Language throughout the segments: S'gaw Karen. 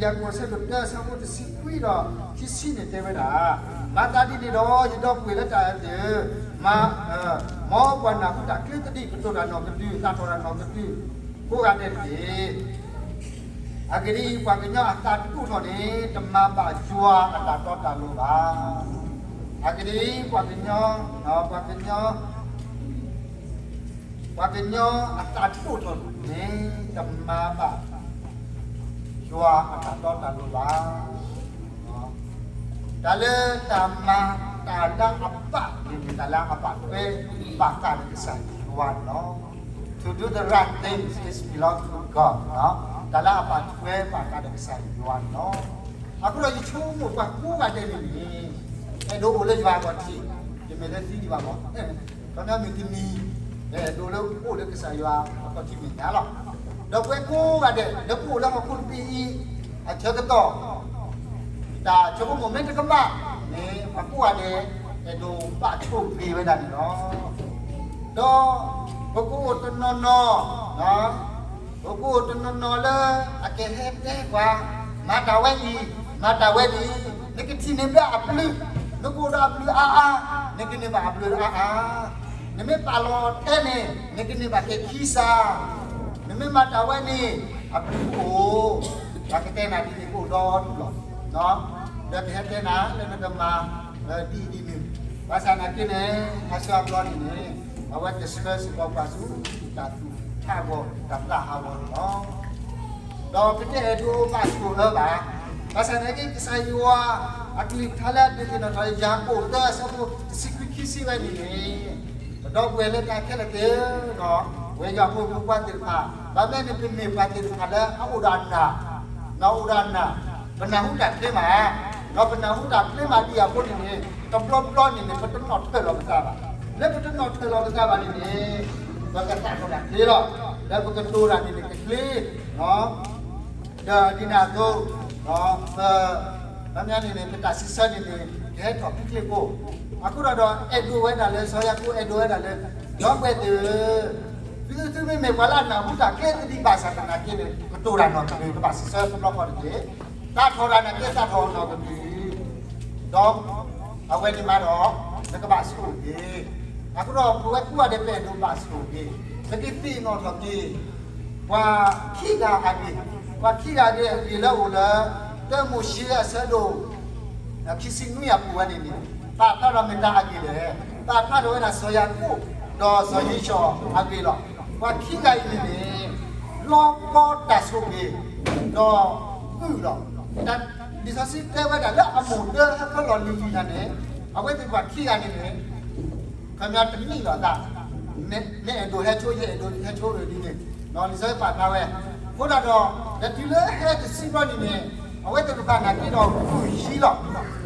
ယၤကိာ်အဆၢဒိၣ်တၢ အဆၢဖိတဆံခွံဒီးခံဆံန့ၣ်တဲဝဲဒၣ်, မၤသးဒ်န့ၣ်ဒီး ယဒီပုၢ်ဝဲၢ်လၢတၢ်အဲၣ်သ့ၣ်ဧၢ, မ်ပှၤနၢ်ဟူတၢ်ချ့သဒံး ကတိၤတၢ်နီၢ်ကဒုၣ် သးထီၣ်တၢ်နီၢ်ကဒုၣ် ကိးဂၤဒဲးတက့ၢ်. အဂ့ၢ်ဒ်အံၤ, ပှၤကညီအသးဒိၣ်ထီၣ်န့ၣ် တမၤဘၣ်ယွၤအတၢ်တီတၢ်လိၤဘၣ်. အဂ့ၢ်ဒ်အံၤ, ပှၤကညီ, ပှၤကညီ, ပှၤကညီအသးဒိၣ်ထီၣ်န့ၣ် တမၤဘၣ် ယွၤအတၢ်တီတၢ်လိၤဘၣ်. တၢ်လၢတၢ်မၤတၢ်လၢအဘၣ်န့ၣ် တၢ်လၢအဘၣ်ထွဲဘၣ်ဃးဒီးကစၢ်ယွၤန့ၣ်လီၤ. To do the right things is belong to God. တၢ်လၢအဘၣ်ထွဲဘၣ်ဃးဒီးကစၢ်ယွၤန့ၣ်လီၤ. အဃိဒီးယဆိကမိၣ်ပှၤကိးဂၤဒဲးန့ၣ်န့ၣ် အဲၣ်ဒိးအိၣ်လၢယွၤအခီၣ်ထံး, ယမ့ၢ်လၢသံဒံးဘၣ်မး ခီပညီမုၢ်တနံၤ အဲၣ်ဒိးလၢအိၣ်လၢကစၢ်ယွၤအခီၣ်ထံးမဲာ်ညါလီၤ. ဒီးပဝဲကိးဂၤဒဲး လၢပအိၣ်လၢဟီၣ်ခိၣ်တဘ့ၣ်အံၤ အဆၢကတီၢ် တၢ်ဆိကမိၣ်မ့ၢ်တကမၣ်န့ၣ် ပှၤကိးဂၤဒဲး အဲၣ်ဒိးဘၣ်ဆိၣ်ဂ့ၤဝဲဒၣ်န့ၣ်လီၤ. ဒီးပကအိၣ်တနီၤနီၤ ပကအိၣ်တနီၤနီၤလၢအကဟဲတဲပှၤ မၤတၢ်ဝဲအံၤ, မၤတၢ်ဝဲန့ၣ်, နကထံၣ်န့ၢ်ဘၣ်အဘျုး, နကအိၣ်ဒီးအဘျုးအါအါ, နကန့ၢ်ဘၣ်အဘျုးအါအါ, နမ့ၢ်ပာ်လီၤထဲန့ၣ် နကန့ၢ်ဘၣ်ကဲခံစၢ်, နမ့ၢ်မၤတၢ်ဝဲန့ၣ် အဘျုးအိၣ်, ပှၤကတဲနၤဒ်န့ၣ်ကအိၣ်ဒီဒူၣ်လီၤ. ဒီးကဟဲတဲနၤလၢနကမၤ ဒ်အံၤဒ်န့ၣ်, ဘၣ်ဆၣ်နာ်က့န့ၣ် အဆၢအဘျီန့ၣ်န့ၣ် အဝဲကဆှၢစ့ၢ်ကီးပှၤဆူ တၢ်သူၣ်ဟးဂီၤ တၢ်သးဟးဂီၤန့ၣ်လီၤ. ဒီးပတအဲၣ်ဒိးဘၣ်ဆိၣ်အၢဘၣ်. ဘၣ်ဆၣ်နာ်က့ ကစၢ်ယွၤအကလုၢ်ကထါလၢအဒုးသ့ၣ်နီၣ်ထီၣ် ယၤကိာ်သၢ အဆၢဖိတဆံခွံခံဆံဝဲန့ၣ်န့ၣ်, ပဒီပုၢ်ဝဲၢ်လၢတၢ်ခဲလၢာ်သ့ၣ်ဧၢ, ပဝဲယွၤဖိမုၣ်ဖိခွါသ့ၣ်တဖၣ်, ဘၣ်မနုၤန့ၣ် ပမ့ၢ်ပှၤသ့ၣ်တဖၣ်လၢအအိၣ်ဒီးအနၢ်, အိၣ်ဒီးအနၢ်, ပနၢ်ဟူတၢ်ချ့မး, ဒီးပနၢ်ဟူတၢ်ချ့မးဒ်အံၤအဃိန့ၣ်န့ၣ် တဘျီဘျီန့ၣ်န့ၣ် ပတနီၣ်ထၢၣ်လီၤပသးဘၣ်. လၢပတနီၣ်ထၢၣ်လီၤပသးဘၣ်န့ၣ်န့ၣ် ပကသးထီၣ်တၢ်ချ့လီၤ. လၢပကတိၤတၢ်န့ၣ်န့ၣ် ကချ့ ဒီးဒ်န့ၣ်အသိး ပ ခီပညီန့ၣ်န့ၣ် ပတၢ်စံးဆၢန့ၣ်န့ၣ် ကဟဲထီၣ်ဖုကျ့ဖိ. အဃိဒီး အဲၣ်ဒိးဝဲဒၣ်လၢ စီၤယၤကိာ်အဲၣ်ဒိးဝဲဒၣ်လၢ ဒီပုၢ်ဝဲၢ်သ့ၣ်ဧၢ, သုသုမ့မ့ၢ်ပှၤလၢအနၢ်ဟူတၢ်ချ့သဒံးဘၣ်ဆၣ်သနာ်က့န့ၣ် ကတိၤတၢ်နီၢ်ကဒုၣ် ကဘၣ်စံးဆၢတဘျီဃီတက့ၢ်. သးထီၣ်တၢ်နာ်က့ သးထီၣ်နီၢ်ကဒုၣ် ဒီး အဝဲန့ၣ်မးဒီး နကဘၣ်ဆိၣ်ဂ့ၤ. အဃိဒီး ပဝဲကိးဂၤဒဲး ပအဲၣ်ဒိးဘၣ်ဆိၣ်ဂ့ၤ, ပကသ့ၣ်နီၣ်ထီၣ်က့ၤ ပှၤခံဂၤအဂ့ၢ်, ပှၤခံဂၤအဂ့ၢ် အဂ့ၢ်လၢအအိၣ်လၢ တၢမိၤၡ့အဆၢဒိၣ် ခံဆံနွံအပူၤဝဲန့ၣ်န့ၣ်, ပာ်ဖျါထီၣ်မ့ၢ်တၢ်အဂ့ၢ်လဲၣ်. ပာ်ဖျါထီၣ်ဝဲဒၣ်စီၤယၤကိာ် ဒီးစီၤဧ့ၡီၤအဂ့ၢ်လီၤ. ပှၤခံဂၤအံၤန့ၣ်န့ၣ် လီၤကီတၢ်ဆိၣ်ဂ့ၤ ဒီးအုၣ်လီၤ. လံာ်စီဆှံတဲဝဲဒၣ်လၢအမိၢ်ဒၢဟဲဖၢလီၤလံၤလံၤတၢ်န့ၣ်, အဝဲသ့ၣ်ပှၤခံဂၤန့ၣ်န့ၣ် ခီပညီတမံၤလီၤအသး, နအဲၣ်ဒိးဟဲဆိ ယအဲၣ်ဒိးဟဲဆိဒ်န့ၣ်, လံာ်စီဆှံပာ်ဖျါဝဲ. အဃိသတးဒီး ဒီးတုၤလၢဟဲတဆံဘျီန့ၣ်န့ၣ် အဝဲသ့ၣ်တဖၣ်နာ်က့ဒီး ဂုာ်ဟံးလီၤ.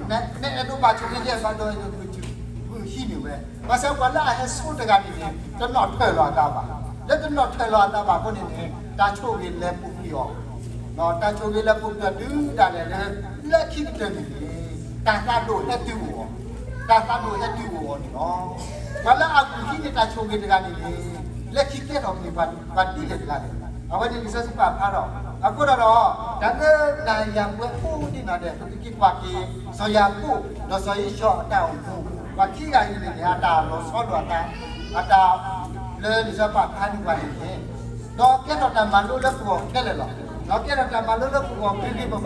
နအဲၣ်ဒိးဘၣ်ဆိၣ်ဂ့ၤယဲ ဘၣ်ဒီးယဂုာ်ဟံးန့ၢ်ဝဲ. ဘၣ်ဆၣ်ပှၤလၢအဟဲဆိတဂၤန့ၣ်န့ၣ် တနီၣ်ထၢၣ်လီၤအသးဘၣ်. လၢတနီၣ်ထၢၣ်လီၤအသးဘၣ်အဃိန့ၣ်န့ၣ် တၢ်ဆိၣ်ဂ့ၤလဲၤပူၤကွံာ်အီၤ တၢ်ဆိၣ်ဂ့ၤလၢပူၤကွံာ်တုၤဒၣ်လဲာ်လၢ လၢခံကတၢၢ်န့ၣ်န့ၣ် တၢ်သးဒိၣ်ဟဲတုၤအိၣ်အီၤ, တၢ်သးဒိၣ်ဟဲတုၤအိၣ်အီၤန့ၣ်လီၤ. ပှၤလၢအဂုာ်ဟံးန့ၢ်တၢ်ဆိၣ်ဂ့ၤတဂၤန့ၣ်န့ၣ် လၢခံကဲထီၣ်က့ၤပှၤဒ်လဲၣ်တဂၤလဲၣ်. အဝဲန့ၣ်လံာ်စီဆှံပာ်ဖျါဒီး အဃိသတးဒီး တၢ်လၢနၤယၤပဝဲကိးဂၤဒဲး ပကက့ၤကွၢ်က့ၤ စီၤယၤကိာ်ဒီးစီၤဧ့ၡီၤအတၢ်အိၣ်မူ, ပှၤခံဂၤအံၤန့ၣ်န့ၣ် အတၢ်လီၤဆီလိာ်အသး, အတၢ်လၢလံာ်စီဆှံပာ်ဖျါန့ၢ်ပှၤန့ၣ်န့ၣ် ဒီးကဲထီၣ်တၢ်မၤလိလၢပဂီၢ်ခဲလၢာ်လီၤ. ဒီးကဲထီၣ်တၢ်မၤလိလၢပဂီၢ်ဂ့ၤဂ့ၤဘၣ်ဘၣ်လီၤ.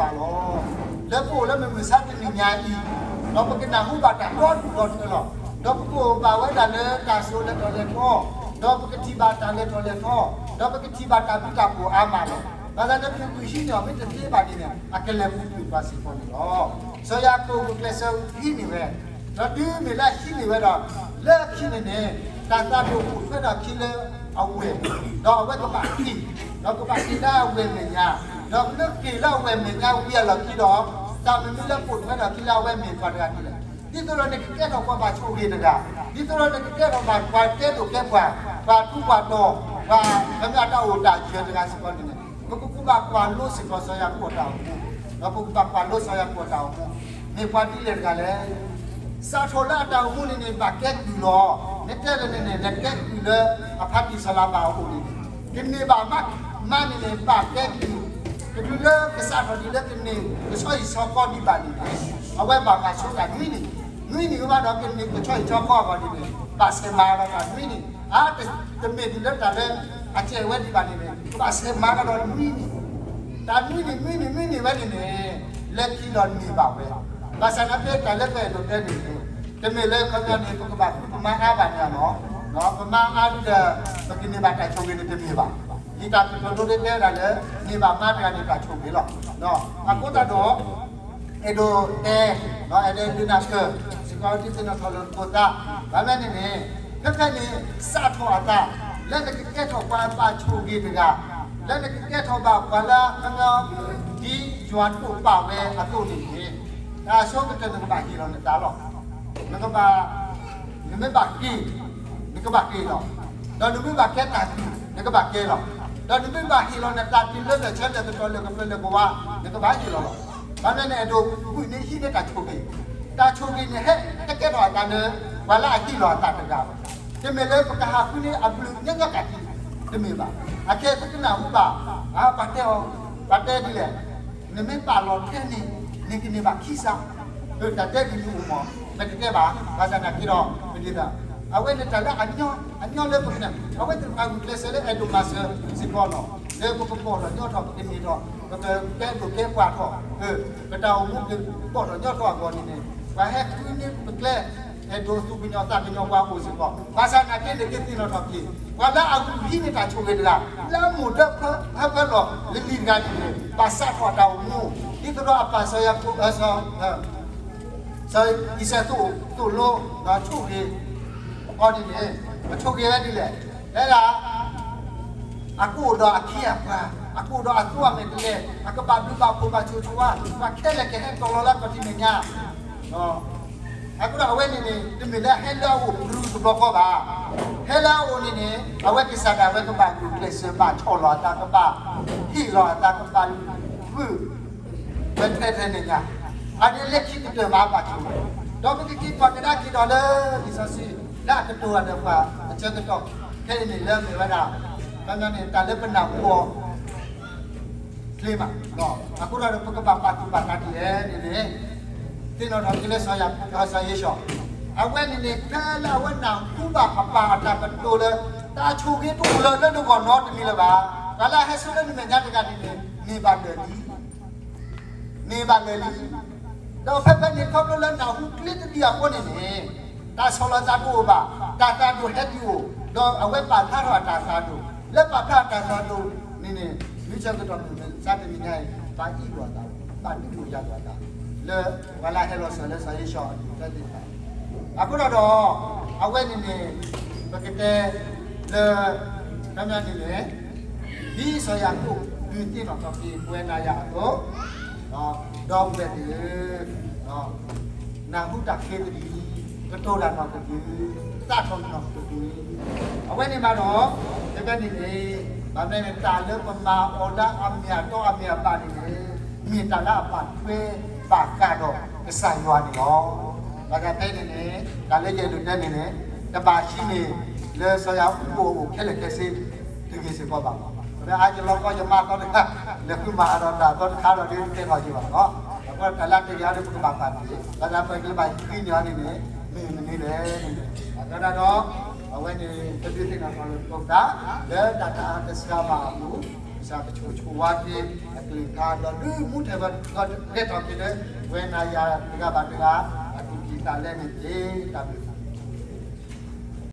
လၢပအိၣ်လၢမုၢ်မဆါတနံၤညါအံၤ, ဒီးပကနၢ်ဟူဘၣ်တၢ်ဒီဒူၣ်ဒီထၢလီၤ. ဒီးပကအိၣ်ဘၣ်ဝဲဒၣ်လၢတၢ်စိၤလဲၤထီၣ်လဲၤထီ, ဒီးပကထံၣ်ဘၣ်တၢ်လဲၤထီၣ်လဲၤထီ, ဒီးပကထံၣ်ဘၣ်တၢ်ဘျုးတၢ်ဖှိၣ်အါမးလီၤ. ဘၣ်ဆၣ်လၢပဂုာ်ဟံးန့ၢ်အီၤမ့ၢ်တသ့ဘၣ်န့ၣ်န့ၣ် အကလဲၤပူၤကွံာ်ပှၤစ့ၢ်ကီးန့ၣ်လီၤ. စီၤယၤကိာ်ဂုာ်ကျဲးစၢးဟံးန့ၢ်ဝဲ ဒီးတုၤမ့ၢ်လၢအဟံးန့ၢ်ဝဲဒီး လၢခံန့ၣ်န့ၣ် တၢ်သးဒိၣ်အိၣ်ထွဲထီၣ်ခံလၢအဝဲၢ်, ဒီးအဝဲကဘၣ်က့ၤ, ဒီးကဘၣ်က့ၤလၢအဝဲၢ်မဲာ်ညါ, ဒီးလၢက့ၤလၢအဝဲၢ်မဲာ်ညါဝံၤအလီၢ်ခံဒီး တၢ်မနုၤလၢအိၣ်ထွဲထီၣ်ခံလၢအဝဲၢ်မ့ၢ်ပှၤတဂၤဒ်လဲၣ်. ဒ်သိးဒီးနကကဲထီၣ်ပှၤဘၣ်ဆိၣ်ဂ့ၤတဂၤ, ဒ်သိးဒီးနကကဲထီၣ်ဘၣ်ပှၤကဲဒိၣ်ကဲပှၤ, ပှၤထူးပှၤတီၤ, ပှၤကညီအတၢ်အိၣ်တၢ်ယၢၤတဂၤစ့ၢ်ကီးန့ၣ်န့ၣ် ပကဘၣ်ကွၢ်လိစ့ၢ်ကီးစီၤယၤကိာ်အတၢ်အိၣ်မူ, ဒီးပကဘၣ်ကွၢ်လိစီၤယၤကိာ်အတၢ်အိၣ်မူ, မ့ၢ်ပှၤဒ်လဲၣ်တဂၤလဲၣ်. စးထီၣ်လၢအတၢ်အိၣ်မူန့ၣ်န့ၣ် ဘၣ်ကဲကုၢ်လီၤ. နတဲလၢန့ၣ်န့ၣ် နကဲကုၢ်လၢအဖါတံၢ်စီၤလၤဘၣ်အအိၣ်န့ၣ်, ကန့ၢ်ဘၣ်မးန့ၣ်န့ၣ် ဘၣ်ကဲကုၢ် တချုးလၢကစးထီၣ်ဒံးလၢကန့ၢ်ကဆီဟံၣ်ဆီဃီဒံးဘၣ်န့ၣ်န့ၣ်, အဝဲဘၣ်မၤဆိတၢ်နွံနံၣ်, နွံနံၣ်ဝဲဘၣ်ဒီးကန့ၢ်ကဆီဟံၣ်ဆီဃီအဂီၢ်န့ၣ်န့ၣ်, ဘၣ်ဆဲးမၤဒီးတၢ်နွံနံၣ်, အါတမ့ၢ်ဒံးလၢတၢ်လၢအစဲးဝဲဒံးဘၣ်န့ၣ်န့ၣ်, ဘၣ်ဆဲးမၤကဒီးနွံနံၣ်, တၢ်နွံနံၣ် နွံနံၣ် နွံနံၣ်ဝဲန့ၣ်န့ၣ်, လၢခံဒီးန့ၢ်ဘၣ်ဝဲ, ဘၣ်ဆၣ်သနာ်က့တၢ်လၢပအဲၣ်ဒိးတဲန့ၣ်န့ၣ်, တမ့ၢ်လၢခီပညီန့ၣ် ပကဘၣ်ဃုပမါအါဘၣ်န့ၣ်လီၤ, ပမါအါဒုဒီး ပကန့ၢ်ဘၣ်တၢ်ဆိၣ်ဂ့ၤန့ၣ်တမ့ၢ်ဘၣ်, လံာ်တၢ်ကတိၤဒိတဲဝဲဒၣ်လၢ န့ၢ်ဘၣ်မါတဂၤန့ၣ်တၢ်ဆိၣ်ဂ့ၤလီၤ, အဃိသတးဒီး အဲၣ်ဒိးတဲ, အဲၣ်ဒိးဒုးနၢ်ပၢၢ် စ့ၢ်ကီးတံၤသ့ၣ်နီၣ်ထီၣ်လိာ်သကိးသး, ဘၣ်မနုၤန့ၣ်န့ၣ်, ဖဲဖဲန့ၣ် စးထီၣ်အသး, လၢနကကဲထီၣ်ပှၤဘၣ်ဆိၣ်ဂ့ၤတဂၤ, လၢနကကဲထီၣ်ဘၣ်ပှၤလၢ ဒ်ယွၤဒိးပာ်ဝဲအသိးန့ၣ်န့ၣ်, တၢ်ဆိကတၢၢ်နကဘၣ်ဟ့ၣ်လီၤနသးလီၤ, နကဘၣ်, နမ့ၢ်ဘၣ်ဃ့ၢ်, နကဘၣ်ဃ့ၢ်လီၤ, ဒီးနမ့ၢ်ဘၣ်ကဲတၢ်သံၣ် နကဘၣ်ကဲလီၤ, ဒီးနမ့ၢ်ဘၣ်ဟ့ၣ်လီၤနသးတုၤလၢလၢာ်ဆၢလၢာ်ကတီၢ်လၢာ်ကပၢၤလၢာ်ကဝါ, နကဘၣ်ဟ့ၣ်လီၤလီၤ, ဘၣ်မနုၤန့ၣ် အဲၣ်ဒိးကွၢ်န့ၢ်ဟံးန့ၢ်တၢ်ဆိၣ်ဂ့ၤ, တၢ်ဆိၣ်ဂ့ၤန့ၣ်ဟဲတကဲထီၣ်အသးလၢ ပှၤလၢအဟ့ၣ်လီၤအသးတဂၤဘၣ်, တမ့ၢ်လၢပကဟးဃုန့ၢ်အဘျုးညီညီကးတံၢ်, တမ့ၢ်ဘၣ်, အခဲအံၤသုကနၢ်ဟူဘၣ်, ပှၤတဲအီၤ, ပှၤတဲဒ်လဲၣ်, နမ့ၢ်ပာ်လီၤထဲန့ၣ်, နကန့ၢ်ဘၣ်ခံစး, တၢ်တဲဒ်န့ၣ်အိၣ်မး, ပတတဲဘၣ်, ဘၣ်ဆၣ်သနာ်က့ဒီး ပဒ်သိး, အဝဲန့ၣ်တၢ်လၢအညီ, အညီလၢပကနၣ်, အဝဲသ့ၣ်တဖၣ်ဂုာ်ကျဲးစၢးလၢအဲၣ်ဒိးမၤစၢၤစ့ၢ်ကီးလီၤ, လၢပကဘီၣ်ထီၣ်ညီထီၣ် ပကန့ၢ်ထီၣ်, ပကကဲဒိၣ်ကဲပှၢ်ထီၣ်, ပတၢ်အိၣ်မူကဘီၣ်ထီၣ်ညီထီၣ်အဂီၢ်န့ၣ်န့ၣ်, ပှၤဟဲဃုန့ၢ်ပကျဲ, အဲၣ်ဒိးသူၣ်ကညီၤသးကညီၤပှၤအိၣ်စ့ၢ်ကီး, ဘၣ်ဆၣ်သနာ်က့န့ၣ်ကသ့ၣ်နီၣ်ထီၣ်က့ၤ, ပှၤလၢအဂုာ်ဟံးန့ၢ်တၢ်ဆိၣ်ဂ့ၤတဂၤ, လၢအမိၢ်ဒၢဖၢ ဟၢဖၢလီၤလံၤလံၤတဂၤန့ၣ်န့ၣ် ဘၣ်စးထီၣ်တၢ်အိၣ်မူ, ဒ်သိးဒီးအပၢ်စီၤယၤကိာ်, စီၤအံၤစဲးသိၣ်လိ ဒီးဆိၣ်ဂ့ၤအီၤန့ၣ်န့ၣ်, အဆိၣ်ဂ့ၤဝဲဒ်လဲၣ်, တဲဒၣ် အကအိၣ်ဒီးအခ့အပှၤ, အကအိၣ်ဒီးအသိအမဲာ်တဲးလဲး, အကဘၣ်ဘျုးဘၣ်ဖှိၣ်ဘၣ်ဆိၣ်ဆိၣ်ဝါ, ပှၤခဲလၢာ်ကဟဲတီၤလီၤလၢအခီၣ်ထံးမဲာ်ညါ, အဃိဒီးအဝဲန့ၣ်န့ၣ် တမ့ၢ်လၢအဟဲလၢအအိၣ်ပူၤတဘျီဃီဘၣ်, ဟဲလၢအအိၣ်န့ၣ်န့ၣ် အဝဲကစၢ်ဒၣ်ဝဲကဘၣ်ဂုာ်ကျဲးစၢးဘၣ်ဆီၣ်လီၤအသး ကဘၣ်ဟ့ၣ်လီၤအသး ကဘၣ်ဂုာ် ဝဲထဲထဲန့ၣ်ညါ, အန့ၣ်လၢခံကတၢၢ်မၤဘၣ်ဆိၣ်, ဒီးပကက့ၤကွၢ်ကဒါက့ၤဒီးလၢလံာ်စီဆှံ လၢအကတိၤအီၤဒီးပှၤအဆၢကတီၢ် ခဲအံၤန့ၣ်လၢမ့ၢ်ဝဲဒၣ် ခီပညီန့ၣ် တၢ်လၢပနၢ်ဟူအီၤ ချ့မး, အဃိဒီးပကဘၣ်ပာ်သူၣ်ပာ်သးဒ်လဲၣ်န့ၣ်န့ၣ်, သ့ၣ်နီၣ်ထီၣ်က့ၤလၢစီၤယၤ စီၤယ့ၣ်ၡီး, အဝဲန့ၣ်န့ၣ် ဖဲလၢအဝဲနၢ်ဟူဘၣ်အပၢ်အတၢ်ကတိၤလၢ တၢ်ဆိၣ်ဂ့ၤတအိၣ်လၢၤလၢနဂီၢ်နီတမံၤလၢၤဘၣ်, ပှၤလၢအဟဲဆူလၢနမဲာ်ညါတဂၤန့ၣ်န့ၣ် န့ၢ်ဘၣ်လၢာ်လံ န့ၢ်ဘၣ်လၢာ်လံ, ဒီးဖဲဖဲန့ၣ် ခီဖျိလၢနၢ်ဟူချ့တဒံးအဃိန့ၣ်န့ၣ်, တၢ်ဆီၣ်လီၤသးတအိၣ်ဘၣ်, တၢ်သးဒိၣ်ဟဲဒုးအိၣ်, ဒီးအဝဲပာ်ဖျါထီၣ်အတၢ်သးဒိၣ်, လၢပာ်ဖျါအတၢ်သးဒိၣ်န့ၣ်န့ၣ်, မ့ၢ်ဆၢကတီၢ်မုၢ်မဆါတနံၤညါအံၤ ဘၣ်အံၣ်လိာ်အသး, ဘၣ်ဒုးလိာ်ယၤလိာ်အသး, လၢပှၤလၢအဟဲလီၤစၢၤလၢစီၤယ့ၣ်ၡီးအဒူၣ်သၢသ့ၣ်တဖၣ်, အဃိဒီးဒီး အဝဲန့ၣ်န့ၣ် ပကတဲလၢ ခီပညီန့ၣ်န့ၣ် ဒ်စီၤယၤကိာ်ဒုးသ့ၣ်နီၣ်ထီၣ်က့ၤပဝဲနၤယၤအသိး, ဒီပုၢ်ဝဲၢ်သ့ၣ်ဧၢ, နၢ်ဟူတၢ်ချ့တဒံး, ကတိၤတၢ်နီၢ်ကဒု, သးထီၣ်နီၢ်ကဒု, အဝဲန့ၣ်ဘၣ်ဒီး ဖဲဖဲန့ၣ်န့ၣ် ဘၣ်မနုၤန့ၣ် တၢ်လၢပမၤအီၤလၢအမ့ၢ်အတီအမ့ၢ်အဘၣ်န့ၣ်န့ၣ် မ့ၢ်တၢ်လၢအဘၣ်ထွဲဘၣ်ဃးဒီးကစၢ်ယွၤန့ၣ်လီၤ. ဘၣ်ဆၣ်ဖဲန့ၣ်န့ၣ် တၢ်လၢယအဲၣ်ဒိးတဲန့ၣ်န့ၣ် တဘၣ်ဟံးန့ၢ်လၢစီၤယၤကိာ်အိၣ်ခဲလၢာ်ခဲဆ့ တဂ့ၤစ့ၢ်ကီးဘၣ်. ပမ့ၢ်အါယလီၤကီယမါသီတခါ, လဲၤဃုမၤအါဒီးတၢ်သီတခါဒီးဒ်တဲထီၣ်က့ၤဘၣ်လီၤ. အဃိတၢ်လၢတဂ့ၤအံၤဒီးပကဘၣ်ပာ်တ့ၢ်, ဘၣ်ဆၣ်ပကဘၣ်ဟံးန့ၢ်အီၤန့ၣ်န့ၣ် မ့ၢ်မနုၤလဲၣ်န့ၣ်န့ၣ်, အဃိဒီး အဝဲန့ၣ် ပဒုးသ့ၣ်နီၣ်ထီၣ်လိာ်သကိးသး လၢတၢ်တအါတစှၤဘၣ်အပူၤ, ကစၢ်ကဆိၣ်ဆိၣ်ဝါက့ၤအကလုၢ်ကထါ ဒီးဒုးမူထဲဝဲဒီးဂဲၤထီၣ်က့ၤလၢ ပဝဲနၤယၤတဂၤဘၣ်တဂၤ အသူၣ်ကံၢ်သးလဲန့ၣ်တက့ၢ်. တၢ်ဘျုး